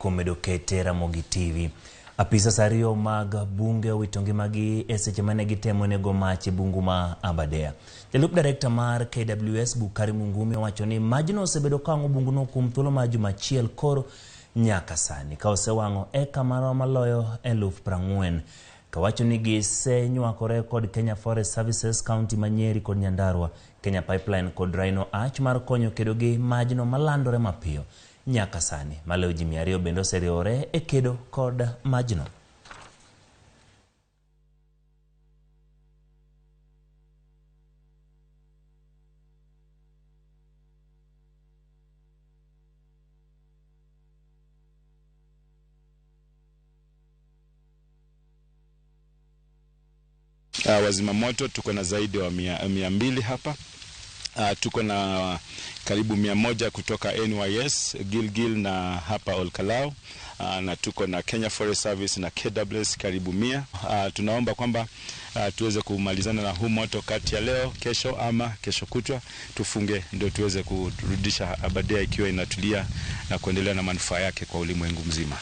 kuom medo kete Ramogi TV. Apisas ariyo mag bunge owito ngimagi e seche mane gitemo nego mach e bungu ma Aberdare. Jalup direkta mar KWS Bukari Mungumi owacho ni majno osebedo ka wang'o bunguno kuom thuolo mar juma achiel koro nyaka sani ka osewang'o eka maloyo 40,000. Kawacho ni gisenywakore kod Kenya Forest Services, County ma Nyeri kod Nyandarua, Kenya Pipeline kod Rhino Arch mar konyo kedo gi majno malandore mapiyo. Nyaka sani maloyo ji 200 bende oseriwore e kedo kod majno. Wazima moto tuko na zaidi wa 200 hapa. Tuko na karibu 100 kutoka NYS, Gilgil na hapa Olkalou. Na tuko na Kenya Forest Service na KWS karibu 100. Tunaomba kwamba tuweze kumalizana na huu moto kati ya leo, kesho ama kesho kutwa, tufunge ndio tuweze kurudisha Aberdare ikiwa inatulia na kuendelea na manufaa yake kwa ulimwengu mzima.